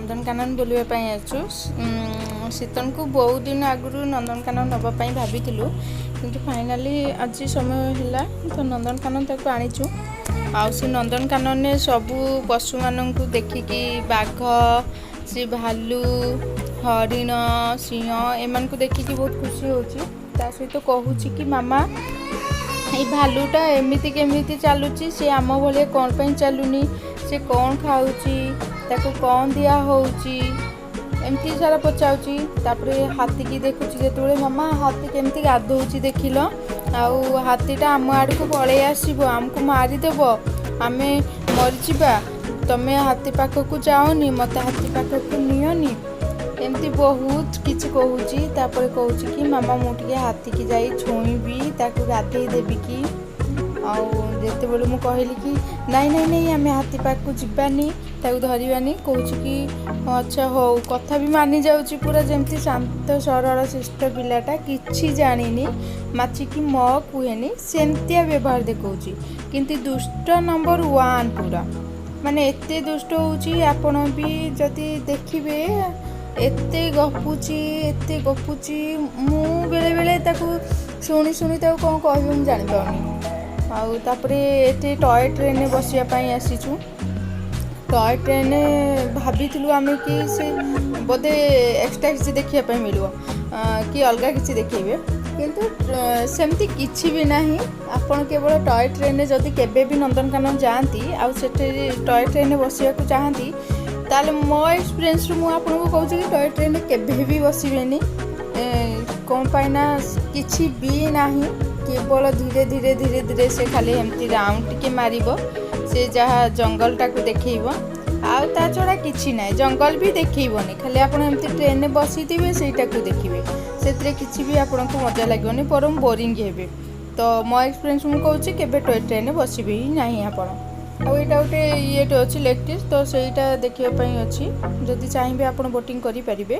ନନ୍ଦନକାନନ ବୁଲିବା ପାଇଁ ଆସିଛୁ। ଶୀତନକୁ ବହୁତ ଦିନ ଆଗରୁ ନନ୍ଦନକାନନ ନେବା ପାଇଁ ଭାବିଥିଲୁ, କିନ୍ତୁ ଫାଇନାଲି ଆଜି ସମୟ ହେଲା ତ ନନ୍ଦନକାନନ ତାକୁ ଆଣିଛୁ। ଆଉ ସେ ନନ୍ଦନକାନନରେ ସବୁ ପଶୁମାନଙ୍କୁ ଦେଖିକି, ବାଘ, ସେ ଭାଲୁ, ହରିଣ, ସିଂହ ଏମାନଙ୍କୁ ଦେଖିକି ବହୁତ ଖୁସି ହେଉଛି। ତା ସହିତ କହୁଛି କି, ମାମା, ଏଇ ଭାଲୁଟା ଏମିତି କେମିତି ଚାଲୁଛି? ସେ ଆମ ଭଳିଆ କ'ଣ ପାଇଁ ଚାଲୁନି? ସେ କ'ଣ ଖାଉଛି? ତାକୁ କ'ଣ ଦିଆ ହେଉଛି? ଏମିତି ସାରା ପଚାରୁଛି। ତାପରେ ହାତୀକି ଦେଖୁଛି ଯେତେବେଳେ, ମାମା, ହାତୀ କେମିତି ଗାଧଉଛି ଦେଖିଲ? ଆଉ ହାତୀଟା ଆମ ଆଡ଼କୁ ପଳେଇ ଆସିବ, ଆମକୁ ମାରିଦେବ, ଆମେ ମରିଯିବା। ତମେ ହାତୀ ପାଖକୁ ଯାଅନି, ମୋତେ ହାତୀ ପାଖକୁ ନିଅନି। ଏମିତି ବହୁତ କିଛି କହୁଛି। ତାପରେ କହୁଛି କି, ମାମା, ମୁଁ ଟିକେ ହାତୀକି ଯାଇ ଛୁଇଁବି, ତାକୁ ଗାଧେଇ ଦେବି କି? ଆଉ ଯେତେବେଳେ ମୁଁ କହିଲି କି ନାଇଁ ନାଇଁ ନାଇଁ, ଆମେ ହାତୀ ପାଖକୁ ଯିବାନି, ତାକୁ ଧରିବାନି, କହୁଛି କି ଆଚ୍ଛା ହଉ। କଥା ବି ମାନି ଯାଉଛି ପୁରା। ଯେମିତି ଶାନ୍ତ, ସରଳ, ଶିଷ୍ଟ ପିଲାଟା, କିଛି ଜାଣିନି, ମାଛିକି ମ କୁହେନି, ସେମିତିଆ ବ୍ୟବହାର ଦେଖାଉଛି। କିନ୍ତୁ ଦୁଷ୍ଟ ନମ୍ବର ୱାନ୍ ପୁରା। ମାନେ ଏତେ ଦୁଷ୍ଟ ହେଉଛି, ଆପଣ ବି ଯଦି ଦେଖିବେ, ଏତେ ଗପୁଛି, ଏତେ ଗପୁଛି। ମୁଁ ବେଳେବେଳେ ତାକୁ ଶୁଣି ଶୁଣି ତାକୁ କ'ଣ କହିବି ମୁଁ ଜାଣିପାରୁନି। ଆଉ ତାପରେ ଏଠି ଟୟ ଟ୍ରେନରେ ବସିବା ପାଇଁ ଆସିଛୁ। ଟୟ ଟ୍ରେନରେ ଭାବିଥିଲୁ ଆମେ କି ସେ ବୋଧେ ଏକ୍ସଟ୍ରା କିଛି ଦେଖିବା ପାଇଁ ମିଳିବ କି ଅଲଗା କିଛି ଦେଖେଇବେ, କିନ୍ତୁ ସେମିତି କିଛି ବି ନାହିଁ। ଆପଣ କେବଳ ଟୟ ଟ୍ରେନରେ ଯଦି କେବେ ବି ନନ୍ଦନକାନନ ଯାଆନ୍ତି ଆଉ ସେଠି ଟୟ ଟ୍ରେନରେ ବସିବାକୁ ଚାହାନ୍ତି, ତାହେଲେ ମୋ ଏକ୍ସପିରିଏନ୍ସରୁ ମୁଁ ଆପଣଙ୍କୁ କହୁଛି କି ଟୟ ଟ୍ରେନରେ କେବେ ବି ବସିବେନି। କ'ଣ ପାଇଁ ନା କିଛି ବି ନାହିଁ। କେବଳ ଧୀରେ ଧୀରେ ଧୀରେ ଧୀରେ ସେ ଖାଲି ଏମିତି ରାଉଣ୍ଡ ଟିକେ ମାରିବ, ସେ ଯାହା ଜଙ୍ଗଲଟାକୁ ଦେଖେଇବ, ଆଉ ତା ଛଡ଼ା କିଛି ନାହିଁ। ଜଙ୍ଗଲ ବି ଦେଖେଇବନି, ଖାଲି ଆପଣ ଏମିତି ଟ୍ରେନରେ ବସିଥିବେ, ସେଇଟାକୁ ଦେଖିବେ। ସେଥିରେ କିଛି ବି ଆପଣଙ୍କୁ ମଜା ଲାଗିବନି, ବରଂ ବୋରିଂ ହେବେ। ତ ମୋ ଏକ୍ସପିରିଏନ୍ସ ମୁଁ କହୁଛି, କେବେ ଟୟ ଟ୍ରେନରେ ବସିବେ ହିଁ ନାହିଁ ଆପଣ। ଆଉ ଏଇଟା ଗୋଟେ ଇଏଟେ ଅଛି, ଲେକ୍ ତ ସେଇଟା ଦେଖିବା ପାଇଁ ଅଛି। ଯଦି ଚାହିଁବେ ଆପଣ ବୋଟିଂ କରିପାରିବେ।